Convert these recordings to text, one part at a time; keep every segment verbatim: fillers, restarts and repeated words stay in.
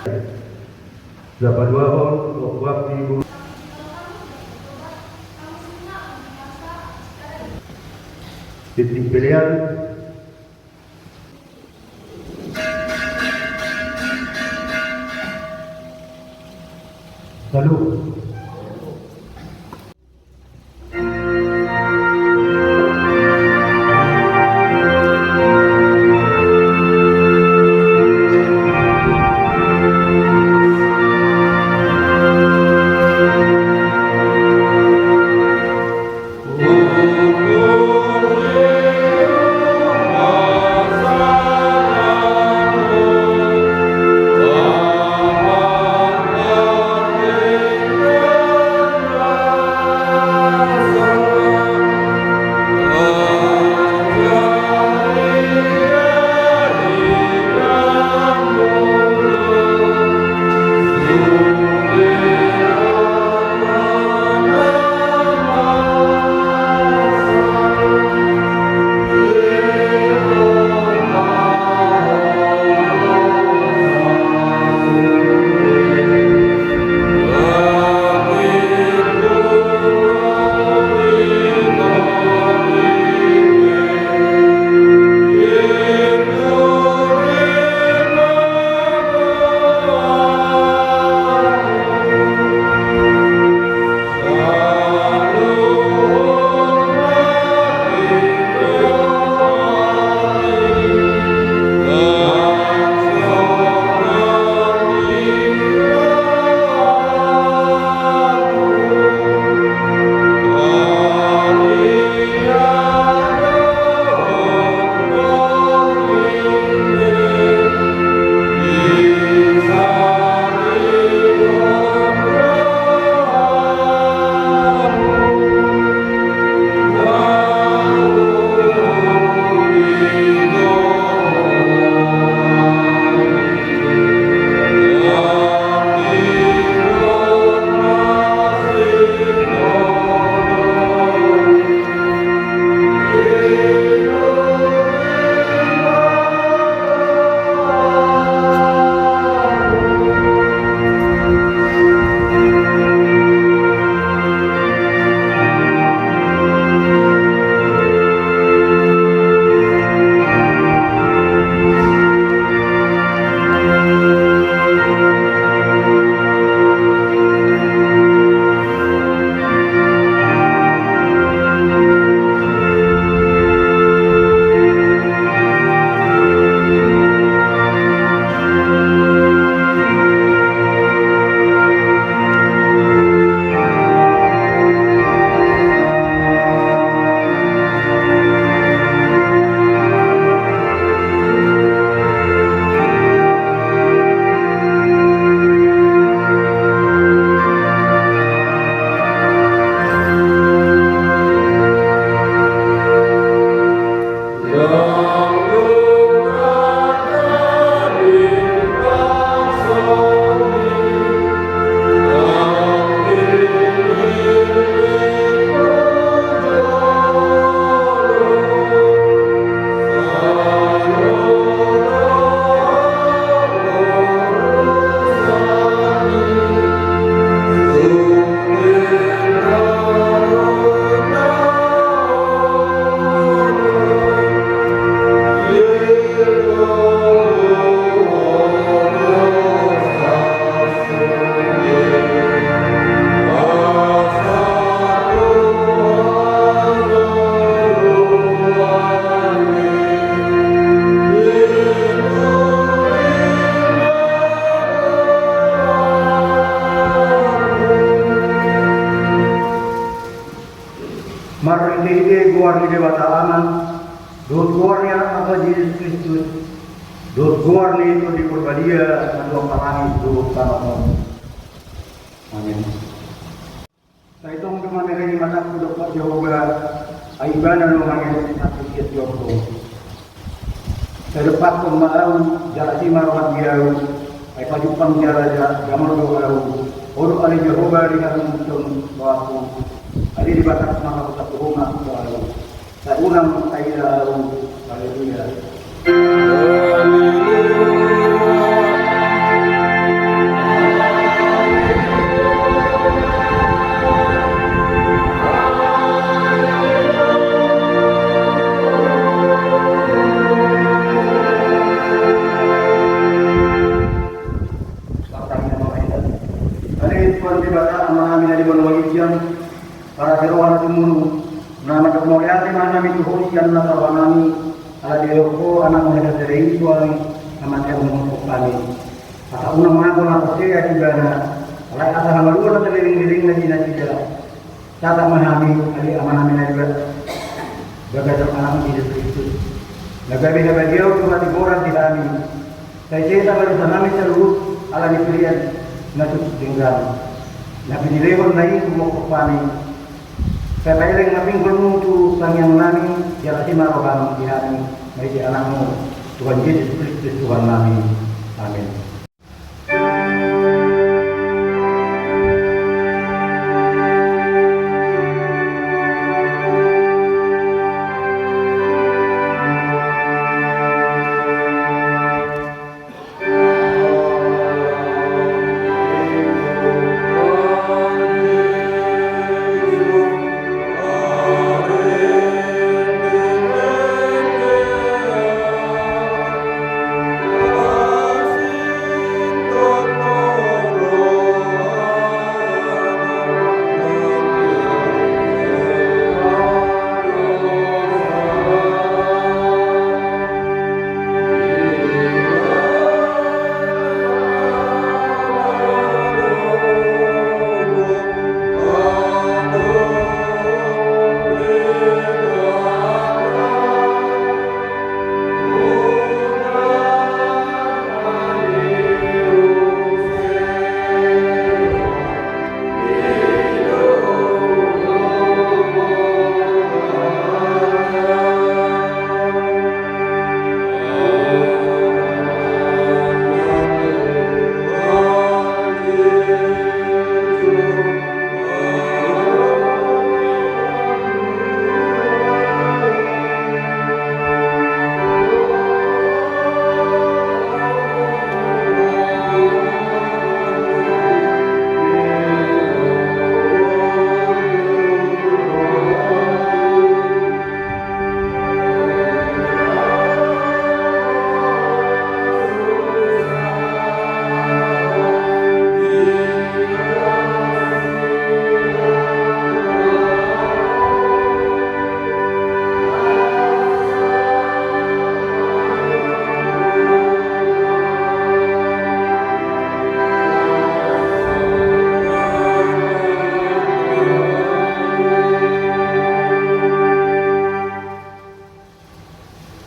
Sapaduahon, pokok di tintin pelean. Salut. Marhitehite goar ni Debata Ama, dohot goar ni Anakna Jesus Kristus, dohot goar ni Tondi Porbadia, na mamboan langit dohot tano on. Amin. Sai tong do mamereng matangku dompak Jahowa, ai Ibana do mangihuthon hatiha sian jorbo. Sai dompakkon ma ahu, jala asi ma roham di ahu, ai pajumpang jala ja-, jamur do ahu. Ho do ale Jahowa, di hamu muse rohangku, ale Debata, manghaposhapon Ho ma tu ahu. Sai unang taida ahu. Haleluya. Haleluya. Hami tu ho sian na saroha nami, ala dilehon ho anakmu na sasada i tu hami, na mangihut hami. Asa unang mago na porsea di ibana, alai asa hamaluan na saleleng-lelengna di nasida. Tatap ma hami, ale Amanami na liat, bagasan Anakmu Jesus Kristus, na gabe habadiaon tu hatigoran di hami. Sai sesa ma dosa nami saluhut ala ni pelean na tuk denggan, na pinilehon na i tu mongkop hami. Sai paeleng ma pinggolmu tu tangiang nami, jala ise ma roham di hami, marhite Anakmu, Tuhan Jesus Kristus Tuhan nami. Amin.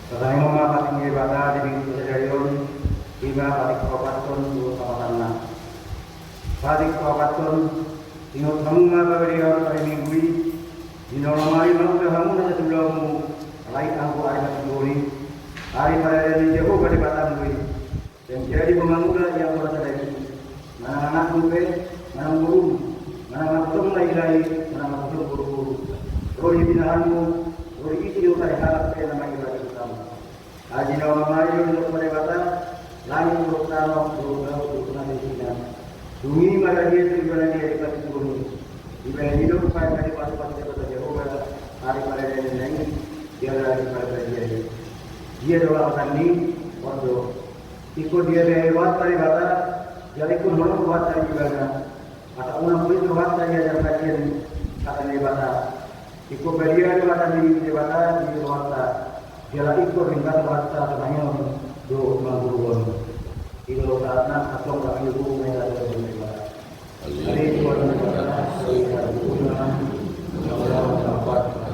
Tatangianghon ma patik ni Debata di minggu sadari on, i ma patik paopathon tu hamaolna. Patik paopathon. Ingot hamu ma parbadiaon ari Minggu i, di na olo mari mangula hamu na sasada on, alai anggo ari Minggu i, ari paradian ni Jahowa Debatam do i. Dang jadi ho mangula di anggo na sada i, manang anakmu pe, manang borum, manang naposom na hira i, manang naposom boruboru, ro di pinahanmu, ro di isi ni huta ni halak pe na mangula di hutamu. Ai di na olo mari do didok Debata, langit dohot tano, dohot laut dohot na di isina. Dung i ma radia tu ibana dia dipatuduhon i. Ibana didok paima dipatupa Debata Jahowa ari paradianna i, jala diparbadia i. Dia do lahotanna i? On do. Ingkon diabeahon rohanta Debata, jala ingkon holong rohanta di ibana. Asa unang polit rohanta di ajar badia ni hata ni Debata. Ingkon badia do hata ni Debata di rohanta, jala ingkon ringgas rohanta manangihon dohot mangguruhon. I do sahatna. Antong rapi huhut ma hita tu Debata. Ale Tuhan Debata, sai hata ni Tuhan, na mauliate ma.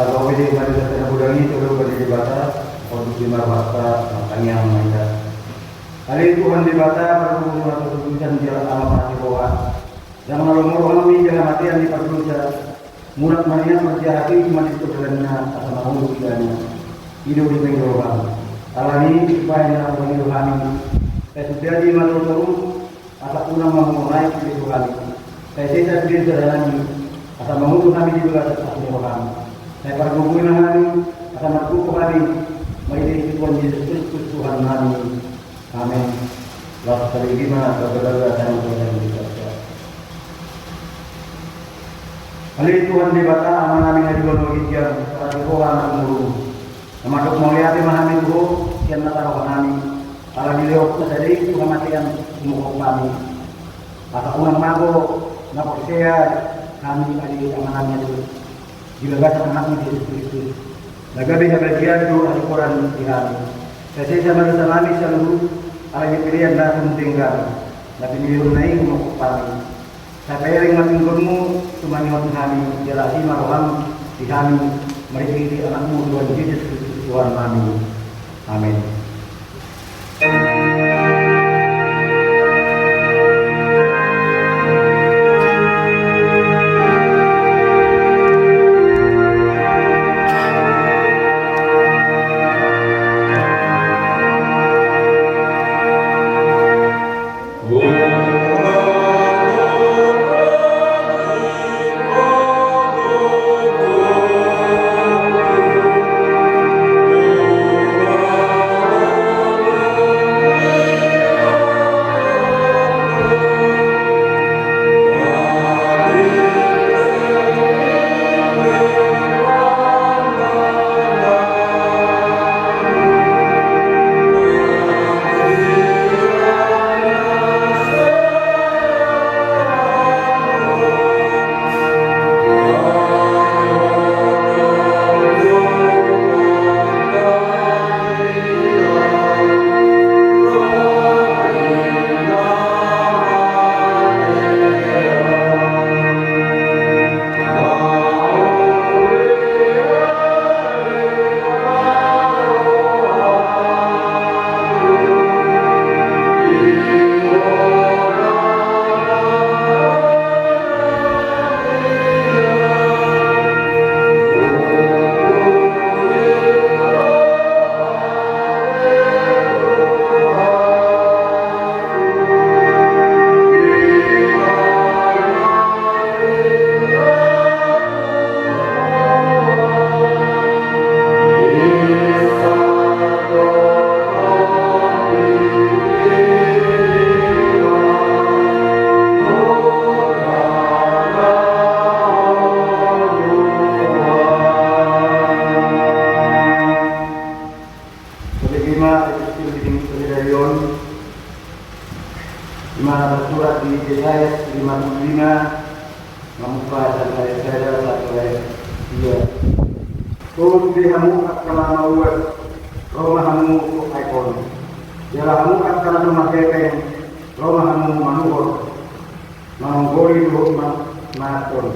Tapaulak ma di bagasan na godang i, tolu bani Debata, on di marwasta, martangiang ma hita. Ale Tuhan Debata, pargogoi ma tu tubusan jala ama parasi roha. Ndang na lomo roham di hamatean ni pardosa. Mulak ma nian marjahat i, mate tu dalanna, asa mangolu ibana. I do dipangido roham. Alani i bahen na hupangido hami. Sai sude ma torus, asa unang mamurung aek di rohami. Sai sesa sude dalanami, asa mangolu hami di bagasan asi ni roham. Sai pargogoi ma hami, asa margogo hami, marhite Tuhan Jesus Kristus Tuhannami. Amen. Laos taberengani ma, bagabaga, tangan Tuhan di bagasan. Ale Tuhan Debata, Amanami na di banua ginjang, parasi roha na sumurung. Na mandok mauliate ma hami tu Ho, sian na tarohanami, ala dilehon Ho sadari tu hamatean, humophop hami. Asa unang mago na porsea hami, ale Amanami, ale di bagasan Anakmu Jesus Kristus. Na gabe habagian do hasohotan di hami. Sai sesa ma dosanami saluhut, ala ni pelean na sumundenggan, na pinilehonNa i humophop hami. Sai paeleng ma pinggolMu, tumangihon hami, jala asi ma rohaM di hami, marhitehite Anakmu Tuhan Jesus Kristus Tuhannami. Amen. Songon i ma epistel di minggu sadari on, i ma na tarsurat di Jesaya lima pulu lima, mamungka sian ayat sada sahat tu ayat sia. Tolu be hamu angka na mauas, ro ma hamu tu aek on. Jala hamu angka na so marhepeng, ro ma hamu manuhor. Manonggori dohot ma-, manganhon.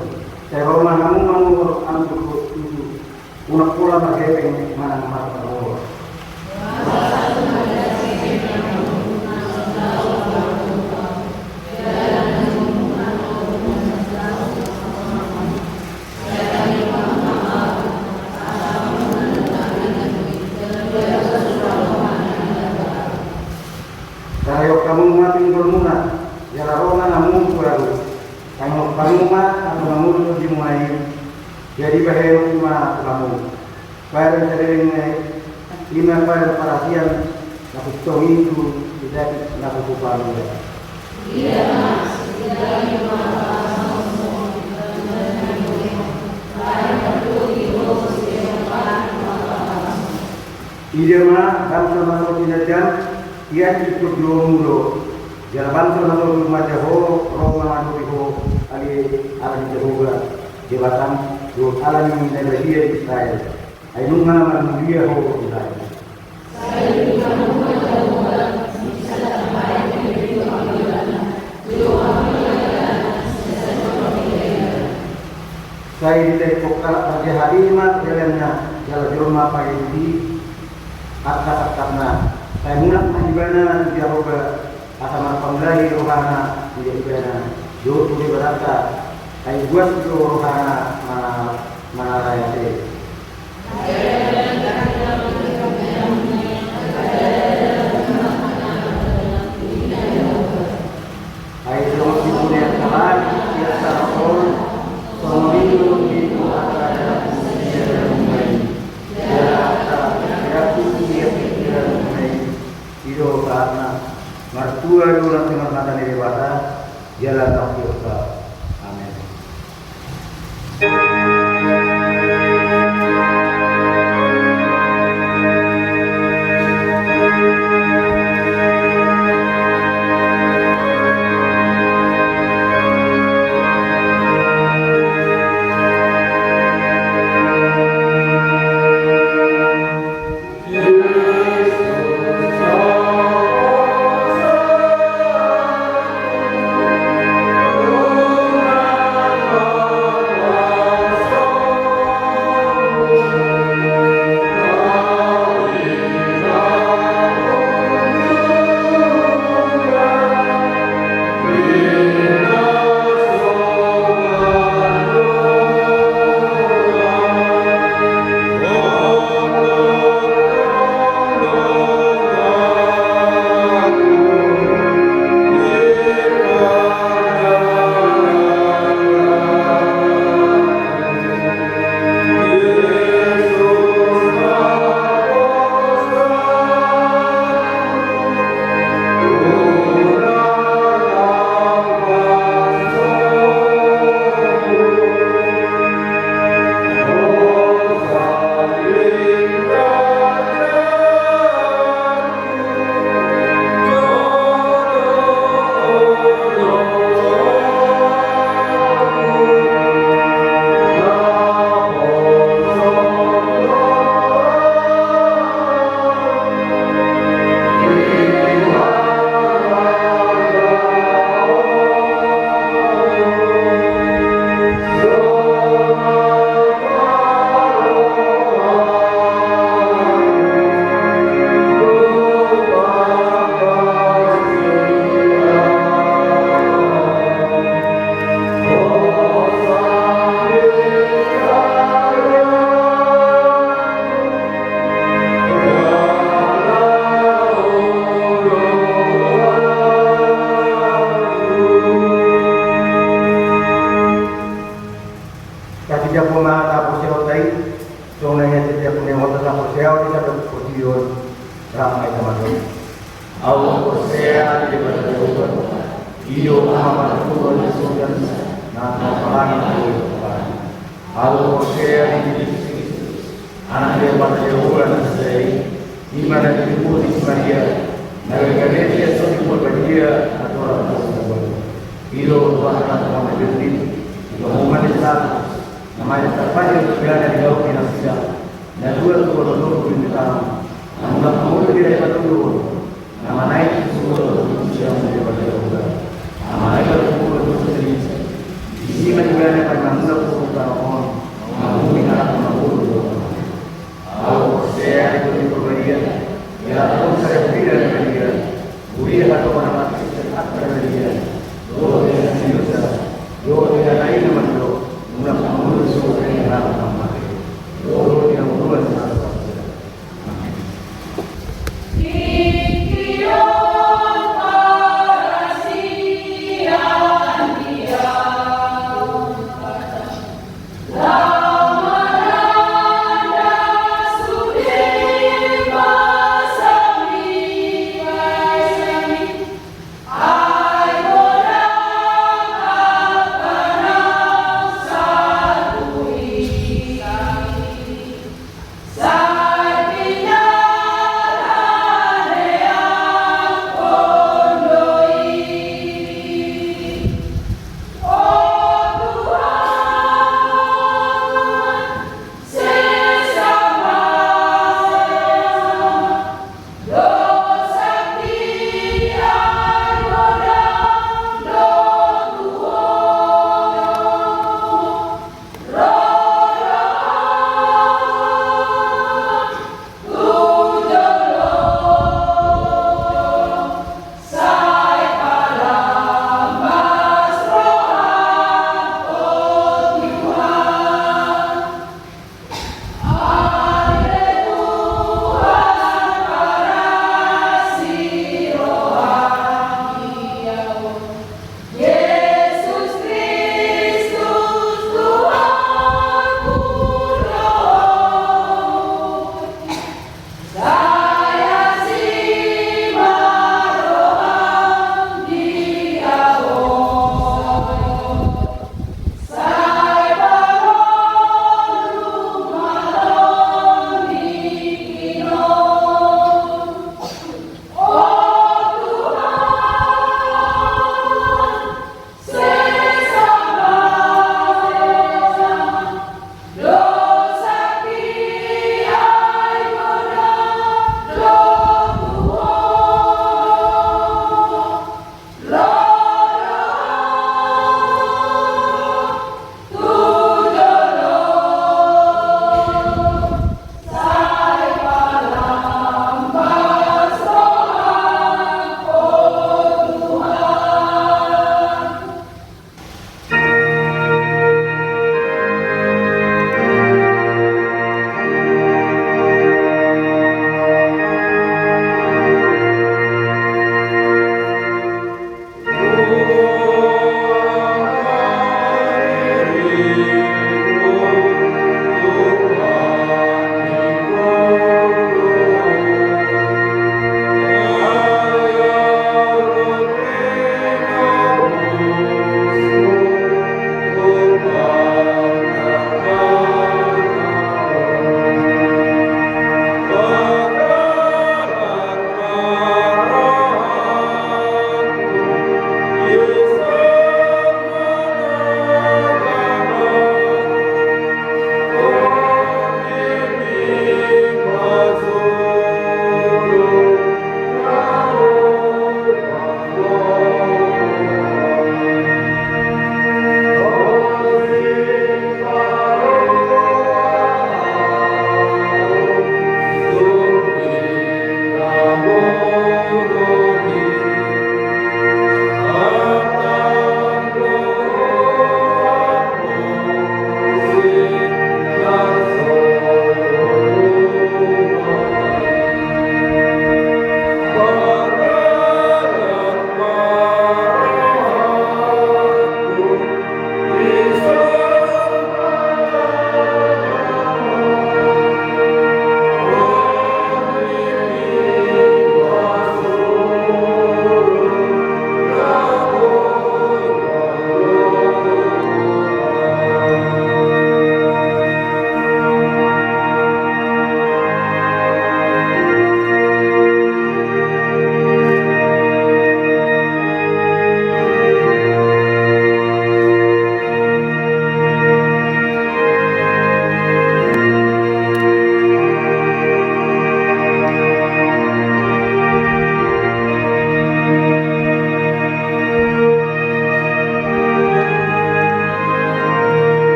Sai ro ma hamu manuhor anggo dohot tutu. Unang pola marhepeng manang marparngoluan. Sai ro hamu ma pinggolmuna, jala ro ma hamu tu ahu. Tangianghon hamu ma, anggo mangolu tondimuna i, jadi bahenonku ma tu hamu. Padan saleleng ni aek, i ma padan parasian, na huntongihon tu David na hupamulia. Ida ma, bangso na so tinadam, ia ingkon diomu do. Jala bangso na so tumaja ho, ro ma mandopi ho, ale ala ni Jahowa Debatam, dohot ala ni na badia di Israel. Ai nunga marmulia ho di Israel. Sai ditarik halak Ia habihi ma dalanna, jala jolma pangidoanna, angka sangkapna. Sai mulak ma ibana tu Jahowa, asa marpangula rohana tu ibana, dohot tu Debatanta, sai buas do rohana mana-, mangarayate. Ai songon sipunea halak, ia salah on, songon i do di Tuhan. Ia salah, ia salah. I do sahatna, martua do nang sian hata ni Debata, jala nang sian hata. Amen. Tapi jambo ma hata haporseaonta i, songon na nian setiap punguan hata haporseaon di sandok portibi on, rap ma hita mardoa. Ahu porsea di Debata Jahowa, i do Ama partuhan di surga nang di banua. Ahu porsea di Jesus Kristus, Anak ni Debata Jahowa na sada i, i ma na pinatupa ni si Maria, na gabe gabe di asi ni Tondi Parbadia, na torang na sasada. I do Tuhanta na tonga ni Bernit, i do hamu ma ni satu, na main tarpajal tu gana di hau di nasida, na dua tu gana tu gana di tangan, na mulak mangolu di daerah dulu. Na manaek tu surgo tu siang di Debata Jahowa. Na manaek tu surgo tu surgo. Disi ma ibana paima mulak tu tano on. Mangolu di anak mangolu tu anak. Ahu porsea di Tondi Parbadia. Ia ahu porsea di Tondi Parbadia. Huria hatop na mate sian atas Parbadia. Dohot di anak ni Yuda. Dohot di anak ni Yuda. Mulak mangolu tu surgo di anak mate. Dohot di anak ni Yuda.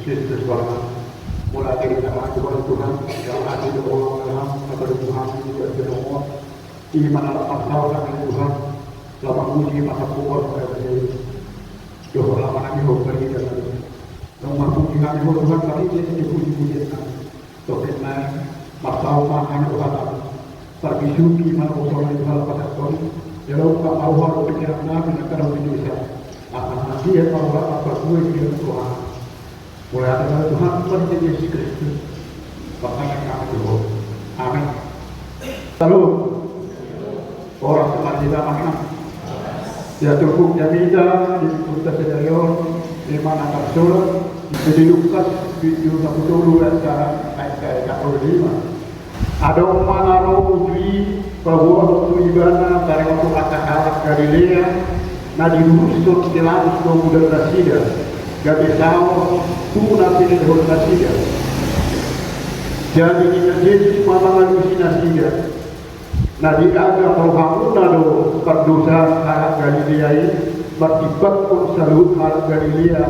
Kristus Tuhan. Mauliate ma di Tuhan, Tuhan, yang adil, Tuhan, yang adil, Tuhan, yang adil, Tuhan. I ma na laho marsaor hami, Tuhan, laho mamuji, masampur, Tuhan, dohot laho manangihon parida nami. Laho mamuji hami, Tuhan, parida ni puji-pujian nami. Tongkin nai marsaor ma hami, Tuhan, tarbisuhi ma na songon i, Tuhan, laho pasahathon. Jalo ma roha dohot pikiran nami na karena dosa. Asa na dia ma roha na parbue di Tuhan. Mauliate ma di Tuhan, Tuhan Jesus Kristus. Pasahat hami, Tuhan. Amin. Halo. Horas ma di hita, Tuhan. Ia turpuk jamita di Punta Sedarion, di mana tersurat di Lukas, di Lukas, ayat, ayat, ayat lima. Adong ma na ro uju i, paboahon tu ibana taringot tu angka halak Galilea, na diurushon si Pilatus domu dohot nasida, gabe saor tu na pinilehon nasida. Jadi ninna Jesus ma mangalusi nasida: Na diagam rohamuna do pardosa halak Galilea i, martimbangkon saluhut halak Galilea,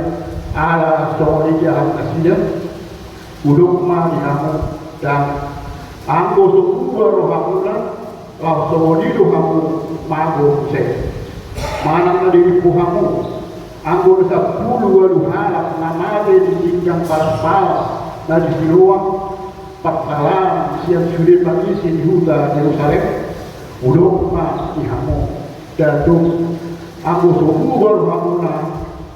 ala songon i diahap nasida? Hudok ma di hamu, ndang. Anggo so bubar rohamuna, laos songon i do hamu mago muse. Manang na dirimpu hamu, anggo na sampulu ualu halak na mate di pinggan palas-palas na di Siloam, parsalaan sian sude pangisi ni huta Jerusalem? Hudok ma di hamu, ndang tung. Anggo so bubar rohamuna,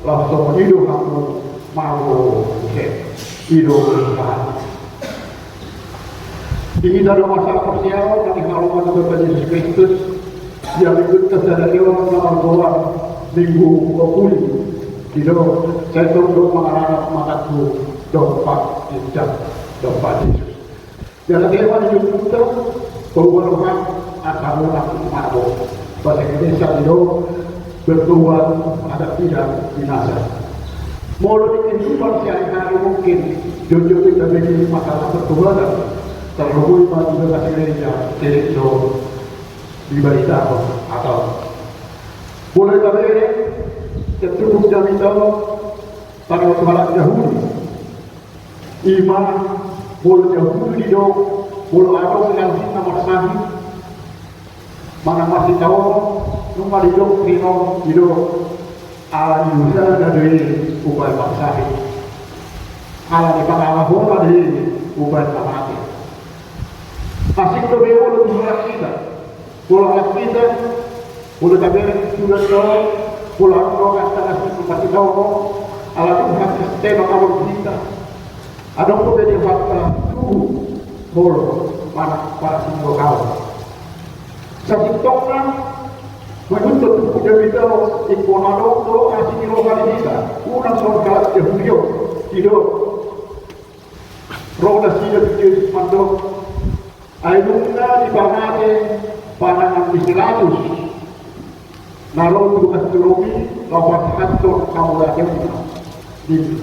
laos songon i do hamu mago muse. I do sahat. Di hita do masa parsiaon na di haholongan ni Tuhan Jesus Kristus, di Minggu sadari on na margoar Minggu Populi. I do, sai tong do mangaranap mataku dompak ginjang, dompak Jesus. Jala tema ni jumpunta, paboa roham asa unang mabok. Bahasa Indonesia i do, bertobat agar tidak binasa. Molo di kehidupan sehari-hari mungkin jujur kita bikin masalah pertobatan, terlebih bagi bahasa gereja, gereja di berita atau boleh tabere, cenderung jam itu pada waktu malam Yahudi. I ma, molo Jahudi didok, molo adong na marsahi manang marsitaonon, nunga didok ringot, didok ala ni dosana do i umbahen marsahi, ala ni pangalahona do i umbahen na mate. Asing dope molo tu halak hita. Molo halak hita, molo tabereng surat do, molo adong do angka na asing marsitaonon, ala Tuhan Kristen adong di hita. Adong dope di hata tuhu, molo manang parasing molo kaon. Sasintongna, manuntut tu puja mita, ingkon adong do asi ni roha di hita, unang songon halak Jahudi on, didok. Ro nasida tu Jesus mandok, ai nunga dipamate panangan ni si Pilatus, na ro tu Lukas tu Romi, laho pasahathon hamu latianna. Ninna.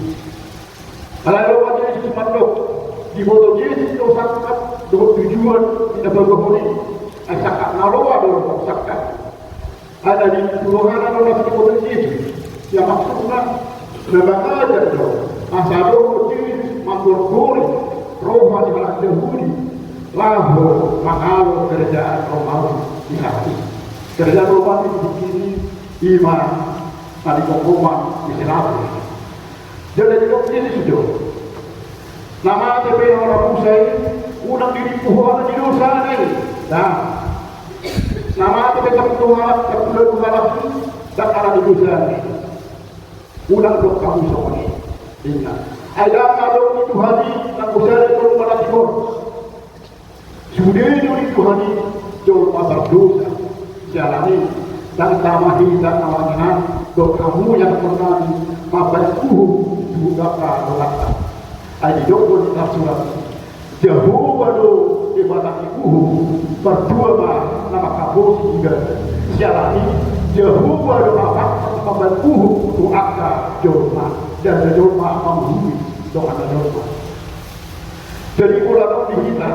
Alai ro ma Jesus mandok, diboto Jesus do sangkap dohot tujuan ni na paboahon i, ai sangkap na roa do sangkap. Ala di tuhan na nasi kotor Jesus, ia maksudna, na mangajar do, asa do Jesus manggorgori roha ni halak Jahudi, laho mangalo kerajaan Romawi di hati. Kerajaan Romawi di sini, i ma na di gomgoman ni si Pilatus. Jadi didok Jesus do. Na mate pe na mardosa i, unang dirimpu hona di dosana i. Nah. Na mate pe sampulu halak, sampulu ualu halak i, ndang ala ni dosana i. Unang dok hamu songon i. Ninna. Ai ndang adong di Tuhan i, nang dosana i tolu manatigor. Sude do di Tuhan i jolma mardosa. Siala ni i, ndang tama hita na manginan, dohot hamu ianakhon nami, mambahen uhum tu angka donganta. Ai didok do di tarsurat i, Jahowa do Debata ni uhum, pardua ma na manghaposi ibana. Siala ni i, Jahowa do Amanta mambahen uhum tu angka jolma, ndada jolma manguhumi donganna jolma. Jadi molo adong di hita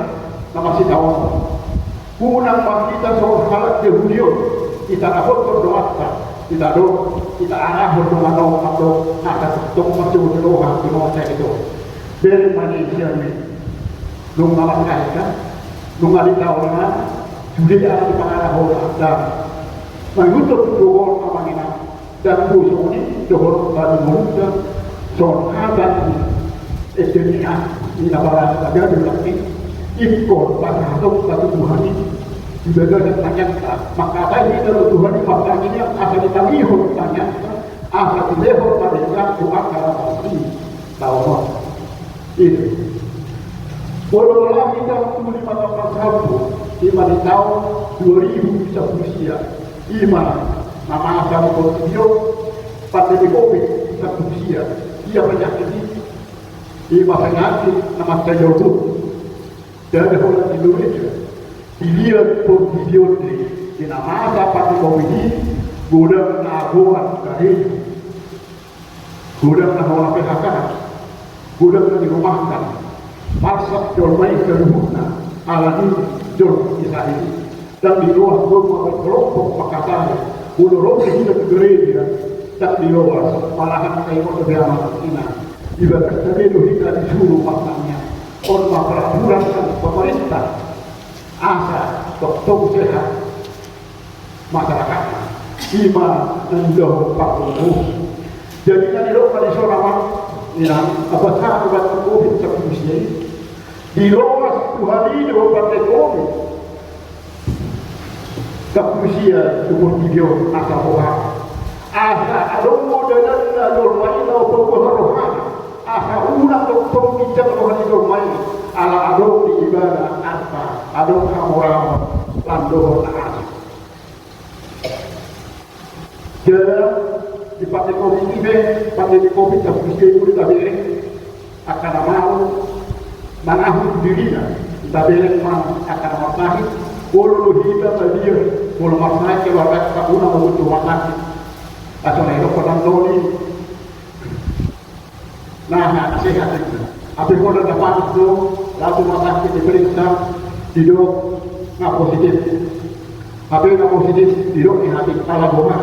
na marsitaonon, unang ma hita songon halak Jahudi on, ditanahon do donganta, Ita do, ita arahon do manang manang asa tong marjogo ni roha tu na mansai do. Bereng ma ni sian i. Nunga marlahir kan, nunga ditaon ma, sude ala dipangarahon asa. Mangihuthon tu dohot amang inang. Dan tu songon i dohot bani ngolunta songon hata ni ende ni a, ni na palas tagadu laki ingkon pasahaton batu Tuhan i di bagasan tangiangta. Mangkatai hita do Tuhan i martangiang asa ditangihon tangiangta, asa dilehon ma denggan tu angka na marsi taon on. Ida. Molo laho hita tu lima taon marsambung, ima di taon dua ribu sampulu sia, ima na masa ni portibi on, pandemi covid sampulu sia. Ia penyakit i, ima penyakit na mansai jolbut. Ndada holan di Indonesia, di liat portibi on do i, di na masa pandemi covid i, godang na agoan gareja. Godang na hona P H K, godang na dirumahkan. Marsak jolma i saluhutna ala ni jolma i sahali. Ndang diloas jolma berkelompok mangkatai, molo ro do hita tu gareja, ndang diloas. Malahan taingot do be amang inang, di bagasan i do hita disuru martangiang. On ma peraturan ni pemerintah asa tongtong sehat masyarakat. Ima na nidok pargonggohon. Jadi na nidok ma dison amang inang, asa sahat tu batu covid sampulu sia i, diloas Tuhan i do pandemi covid sampulu sia tu portibi on asa boha. Asa adong do dalanna jolma i laho paboahon rohana. Asa unang tongtong ginjang roha ni jolma i ala adong di ibana arta, adong hamoraon, landohon na asing. Jala di pandemi covid i be, pandemi covid sampulu sia i molo tabereng angka na mau mangahut dirina, tabereng ma angka na marsahit. Molo do hita tabiar, molo marsahit keluargata, unang ma butuh rumah sakit. Asa na idok panandoni. Nah, sehat itu. Hape holan na panas do, langsung rumah sakit diperiksa, didok nga positif. Hape na positif, didok negatif, ala boha.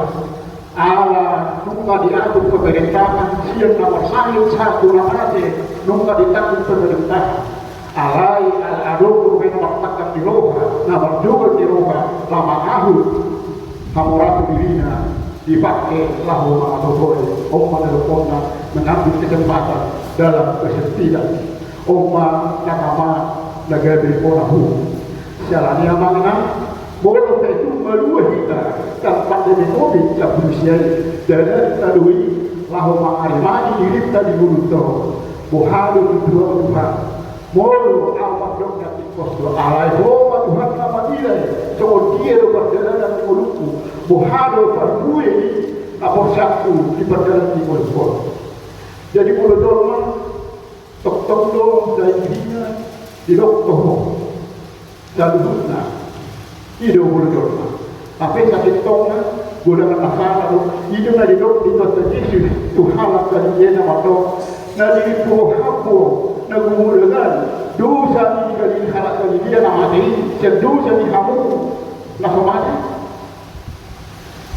Ala nunga diatur pemerintahan, sian na marsahit sahat tu na mate, nunga ditanggung pemerintahan. Alai ala adong do baen martangkas ni roha, na marjogal ni roha, na mangahut hamoraon tu dirina, dipake laho mangatotoi. On ma na dohononna, mengambil kesempatan dalam kesempitan. On ma na tama na gabe hona uhum. Siala ni i amang inang, molo pe tung malua hita sian pandemi covid sampulu sia i, dalanna do i laho mangarimani dirinta di ngolunta on. Boha do tuduhon Tuhan? Molo ahu mandok na tingkos do, alai Ho ma Tuhan na manilai songon dia do pardalanan ni ngolungku, boha do parbue ni haporseaonku di pardalanan ni ngolungku on. Jadi molo jolma tongtong do dai dirina, didok toho saluhutna. I do molo jolma. Hape sasintongna, godang na sala do. I do na nidok ni Tuhanta Jesus tu halak Galilea na mandok, na dirimpu Ho hambun, na gumodang dosa ni Galilea, halak Galilea na mate i sian dosa ni hamu na so mate?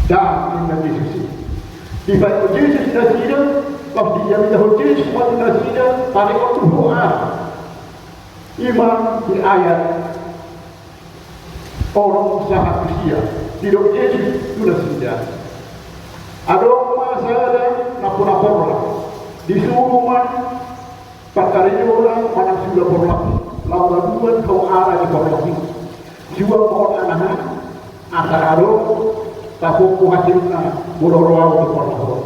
Ndang, ninna Jesus i. Dipaingot Jesus nasida, pas dijamitahon Jesus ma tu nasida, paingot tu Ho aha? Ima di ayat onom sahat tu sia, didok Jesus tu nasida, adong ma sada nampuna porlak, disuru ma pangkarejona manang sula porlak i, laho mabuat hamu ara ni porlak i. Suang ma on anaha, asa adong tapompu hasilna molo ro ahu tu porlak on.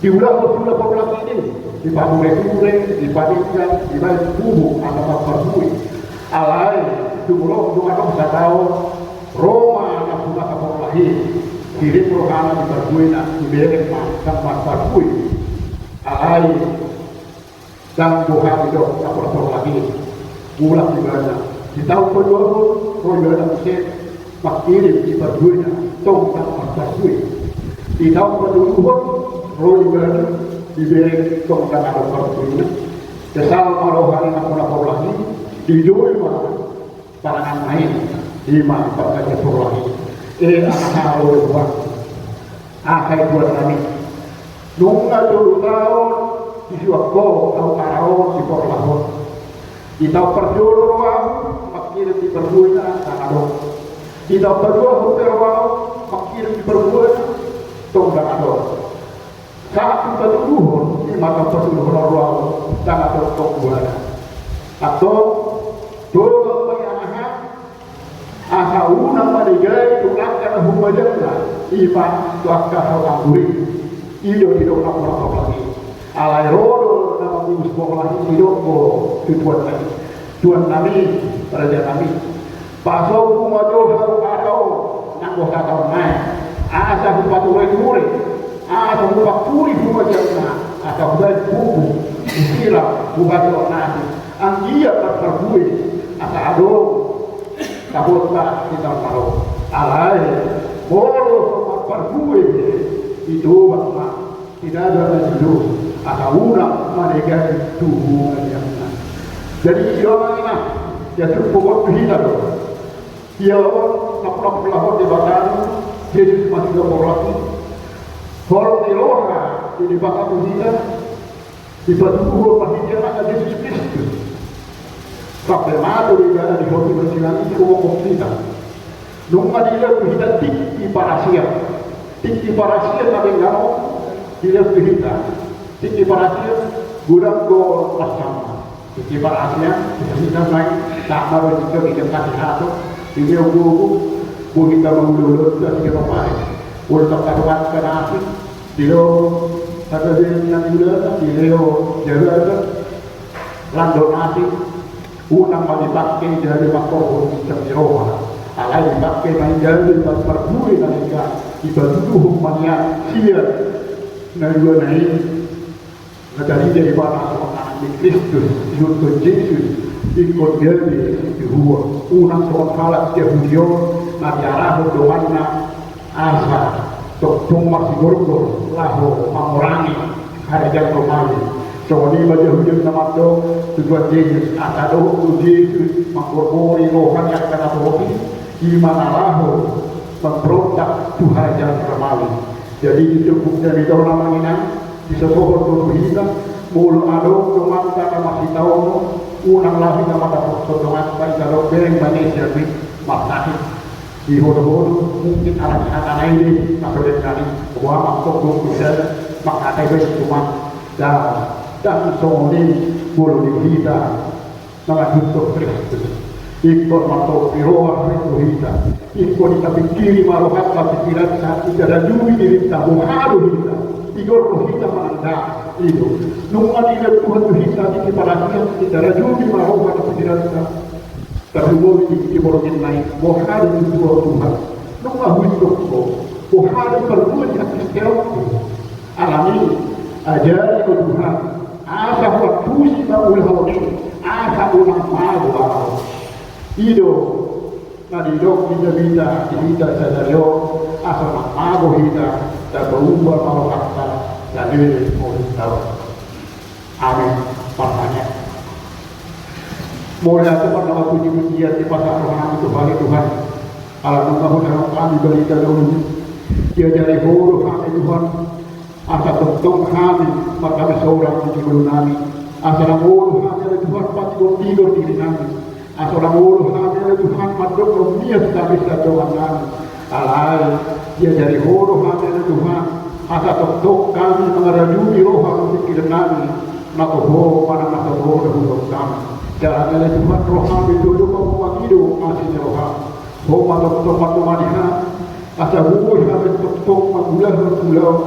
Diulahon sula porlak i, dipature-ture, dipaninggal, dibaen bubuk asa marparbue. Alai tung ro, tung adong sataon, ro ma nampuna porlak i, hirim rohana di parbuena, dibereng ma ndang marparbue. Alai ndang boha didok nampuna porlak i. Mulak ibana. Di taon paduahon ro ibana muse, manghirim di parbuena, tong ndang marparbue. Di taon patoluhon ro ibana, dibereng, tong ndang adong parbuena. Kesal ma roha ni nampuna porlak i, dijou ma paranganna i, ima panggabean porlak i. E, aha ro ibana. Aha i Tuhan nami? Nunga tolu taon disuan Ho hau ara on di porlak on. Di taon parjolo ro ahu mangkirim di parbuena, ndang adong. Di taon paduahon pe ro ahu mangkirim di parbuena, tong ndang adong. Sahat tu patoluhon, di ma taon patoluhon ro ahu, ndang adong tong buana. Antong, dohot ma i, aha, asa unang manegai tu angka na humajangna, i ma tu angka hau anggur i. I do didok na porlak-porlak i. Alai ro do na mangubus porlak i, didok do tu tuan nami, tuan nami, raja nami. Pasombu ma jo hau ara on nanggo sataon nai, asa hupature-ture, asa hupangkuri humajangna, asa hubaen pupuk, husiram, hubaen dongan asing. Anggiat marparbue, asa adong tabonta di taon na ro. Alai molo so marparbue, ditobang ma, tidak ada lagi dos, asa unang manegai tu humajangna. Jadi i do, amang inang, ia cukup tu hita do. Ia on, na porlak-porlak on Debata, Jesus mangida porlak i. Holong ni roha ni Debata tu hita, dipatuduhon marhite Anakna Jesus Kristus. Sampe mate do ibana di hoti persilang i, huboan hita. Nunga dilehon tu hita tingki parasian. Tingki parasian na denggan on dilehon tu hita. Tingki parasian godang do marsama. Tingki parasian, hita nai, sama do tingki, tingki parasian. Dilehon gogo, boi hita mangula-ula, tingki parasian. Boi hita mangula-ula, dilehon hagabean na niulana, dilehon jabatan, landon asing. Unang ma dipangke gabe mangkorhon ginjang ni roha, alai dipangke ma i gabe marparbue na denggan. Dipatuduhon ma nian sian na dua na i, na tarida ibana songon anak ni Kristus, ihuthon Jesus, ingkon gabe sitiruon. Unang songon halak Jahudi on na diarahon donganna asa tongtong marsigorgor laho mangurangi harajaon Romawi. Songon i ma Jahudi on na mandok tu Tuhan Jesus, asa dohot do Jesus manggorgori roha ni angka na torop i, i ma na laho mamberontak tu harajaon Romawi. Jadi di turpuk jamita on, amang inang, disosohon do tu hita, molo adong donganta na masitaonon, unang laho hita mandapothon donganta, ita do bereng manesa ni marsahit. Dihodo-hodo, mungkin ala ni hata na i do na so denggan i. Boha mangkok do bisa mangkatai be cuma. Dan, dan songon i molo di hita na mangihuthon Kristus. Ingkon martopi roha tu hita. Ingkon ita pingkiri ma rohanta, pingkiranta, ita rajumi dirinta, boha do hita. Tigor do hita mananda. I do. Nunga dilehon Tuhan tu hita tingki parasian, ita rajumi ma roha tu pingkiranta. Tarlumobi di borngin na i, boha do tutu, o Tuhan, nunga huidok Ho, boha do parbue ni hatistaonku. Alani i, ajari Ho Tuhan, asa huantusi ma ulaon i, asa unang mago ahu. I do na nidok ni Dawid di hita sadari on, asa unang mago hita, tapauba ma rohanta, saleleng ngolunta on. Amin. Martangiang. Mauliate ma, marpuji-pujian dipasahat rohanami tu Ho ale Tuhan. Ala nunga hudok hami barita na uli. Diajari Ho do hami Tuhan, asa tongtong hami marhasohotan di ngolunami. Asa unang olo hami ale Tuhan patigor-tigor dirinami. Asa unang olo hami ale Tuhan mandok na ummias hami sian dongannami. Alai diajari Ho do hami ale Tuhan, asa tongtong hami mangarajumi roha dohot pingkirannami na toho manang na so toho na hudok hami. Jala ale Tuhan, rohami do do mangido asi ni roham. Ho ma tongtong mandomani hami, asa boi hami tongtong mangulahon ulaon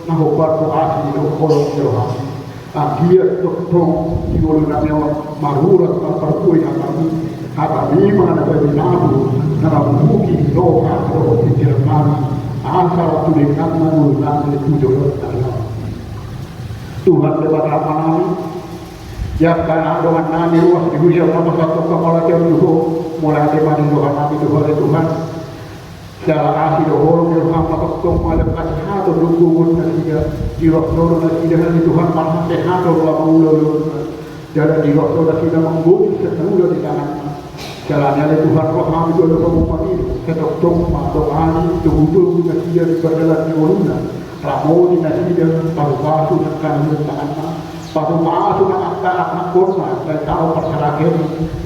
na hombar tu asi dohot holong ni roham. Anggiat tongtong di ngolunami on marurat marparbue hatami. Hatami ma na babi nabu na mambubuhi roha dohot pingkirannami, asa lam tu denggan ma ngolunami tu joloan na ro. Tuhan Debata Amanami, di angka na dongannami ruas di huria on na pasahathon hami mauliate on tu Ho, mauliate ma di rohanami tu Ho ale Tuhan. Jala asi do holong ni roham na tongtong mangalehon hasehaton dohot gogo nasida, diruas Ho do nasida ale Tuhan marhasehaton lam mangula ulaonna. Jala diruas Ho do nasida manggohi sian na ula di tanganna. Jala ale Tuhan, ro hami tu adopanMu mangido, sai tongtong ma dongani togutogu nasida di pardalan ni ngoluna, ramoti nasida, pasupasu nang hami tanganna, pasupasu nang angka anak-anakna, sai tau parserahan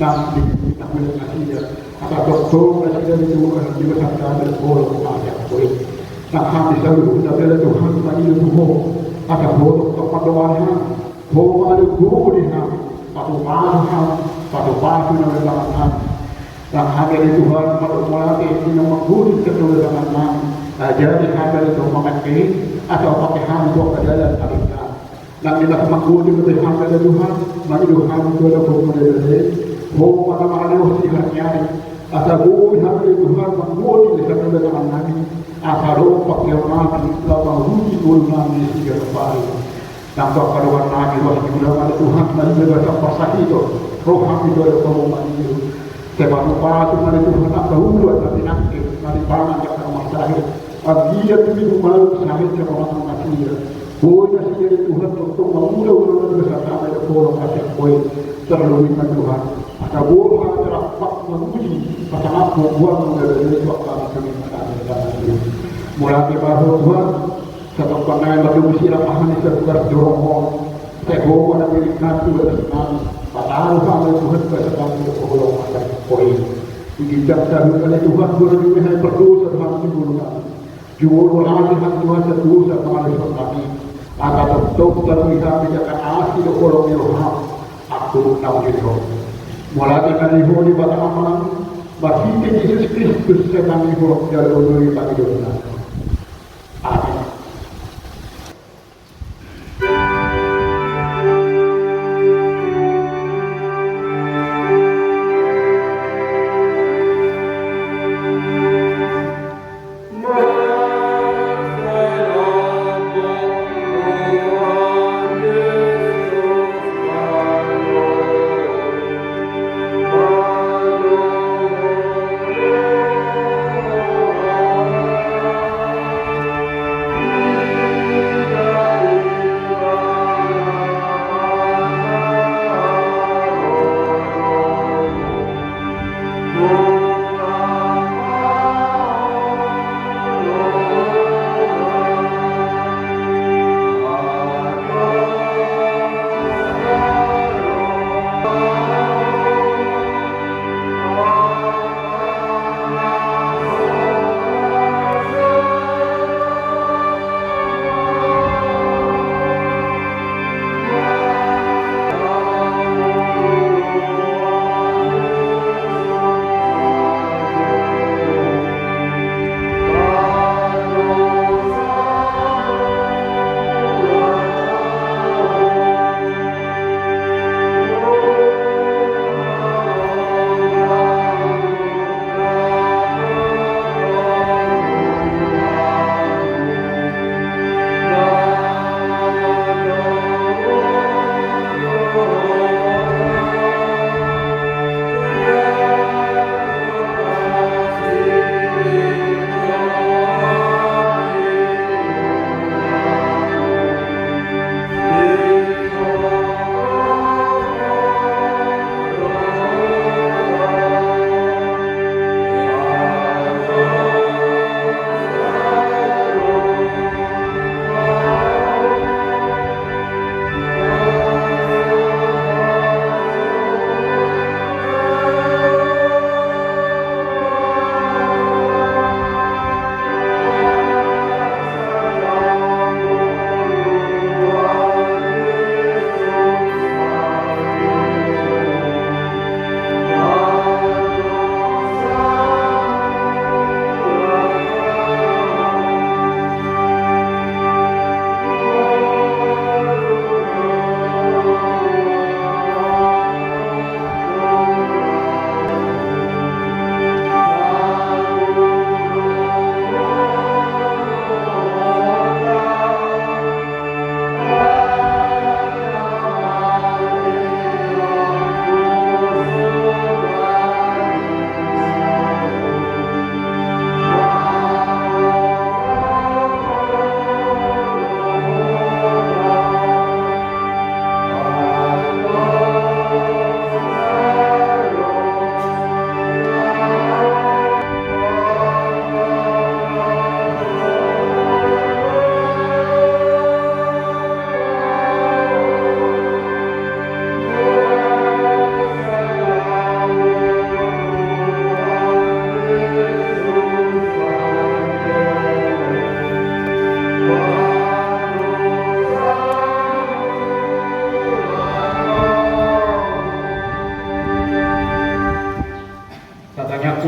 nang di, di tangan nasida. Asa tongtong nasida di Tuhan, di bagasan damai dohot holong, asa poin. Nang hami saluhutna ale Tuhan, mangido tu Ho, asa Ho tongtong mandongani hami, Ho mangalehon gogo di hami, pasupasu hami, pasupasu na martangan hami. Nang hami ale Tuhan, mauliate di na manggodi sian tangan nami, ajari hami ale Tuhan mangangge, asa pake hami tu angka dalan na ringgas. Nang dinas manggodi dope hami ale Tuhan, mangido hami tu adopanMu na debata, Ho ma na mangalehon siharniari, asa boi hami ale Tuhan manggodi sian tangan nami, asa adong pangkeon nami, laho mangurupi ngolu nami siganup ari. Nang tu angka dongan nami ruas ni ulaon ale Tuhan, na di bagasan parsahiton, ro hami tu adopanMu mangido. Sai pasupasu ma ale Tuhan angka ulaon na pinangke, na dipangan di angka rumah sakit. Anggiat tu minggu malam sahit sian pangan nasida. Boi nasida ale Tuhan tongtong mangula ulaon na di bagasan damai dohot holong, asa poin. Tarlumobi ma Tuhan, asa boi hami rampak manguji pasangaphon goarMu na debata, tu angka na pinangke. Mauliate ma Ho Tuhan, sai tongtong nang mardomu sirang ma hami sian tugas jorong on. Sai Ho ma na milik nami tu bagas nami. Pataru hami Tuhan tu bagas nami dohot holong, asa poin. Di ginjang saluhut ale Tuhan, jumolo hami pardosa tu Ho tu ngolu nami. Jumolo hami Tuhan sian dosa pangalehon nami. Asa tongtong tarlumobi hami di angka asi dohot holong ni rohaM. Ampun na hujalo. Mauliate ma di Ho Debata Ama, marhite Jesus Kristus sai nang di Ho jalo ni pangidoan nami. Amin.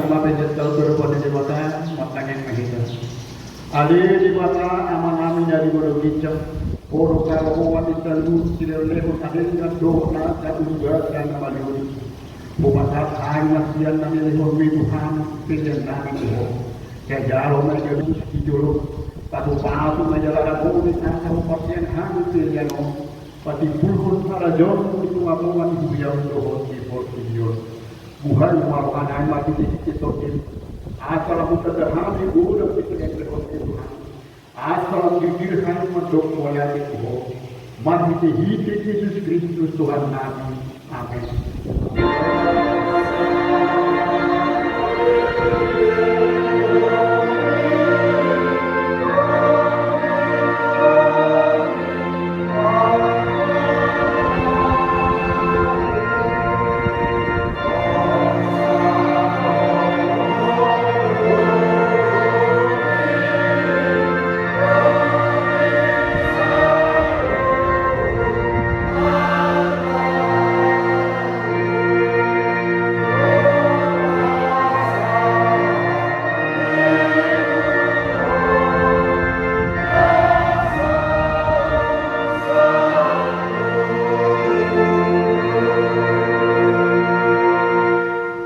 Mauliate ma di Debata, martangiang ma hita. Ale Debata Amanami na di banua ginjang, Ho do na roha ni saluhut silehonlehon na denggan dohot na sa umbasa na maliuliuli. Hupasahat hami ma sian na nilehonMi tu hami pelean nami tu Ho. Sai jalo ma i gabe di jolo, patupatu ma jala haroro ni asa huparsian hami pelean on. Patimbulhon harajaonMu di tongatonga ni huria on dohot di portibi on. Buhai ma roha nami marhitehite tondim, asa lam hutanda hami godang di silehonlehonMi Tuhan. Asa lam girgir hami mandok mauliate tu Ho. Marhitehite Jesus Kristus Tuhan nami. Amen.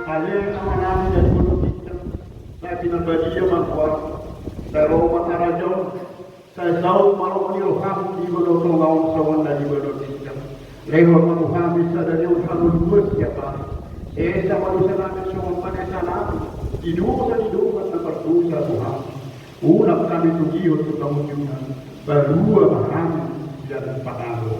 Ale Amanami na di banua ginjang, sai pinarbadia ma goarMu, sai ro ma harajaonMu, sai saut ma lomo ni rohaM di banua tonga on songon na di banua ginjang. Lehon ma tu hami sadari on hangoluan siapari. Esa ma dosanami songon panesanami di dosa ni dongan na mardosa tu hami. Unang hami togihon tu hamunjunan, palua ma hami sian pangago.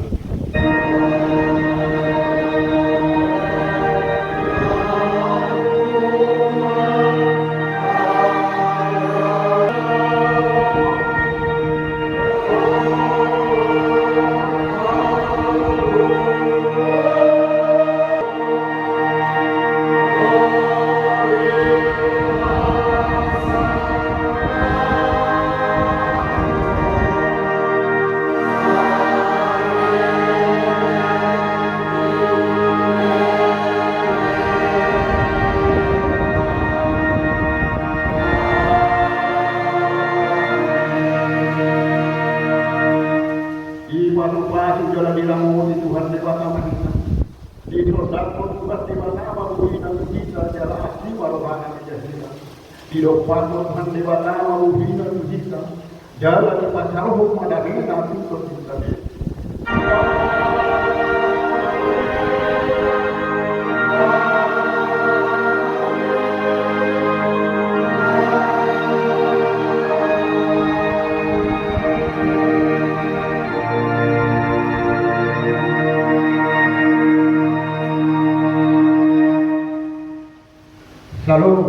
Dipasupasu jala diramoti Tuhan Debata ma hita. Ditondangkon Tuhan Debata ma bohina tu hita jala asi ma rohana manjaha hita. Didompakhon Tuhan Debata ma bohina tu hita jala dipasaorhon ma damena tu tondim na be. Shalom.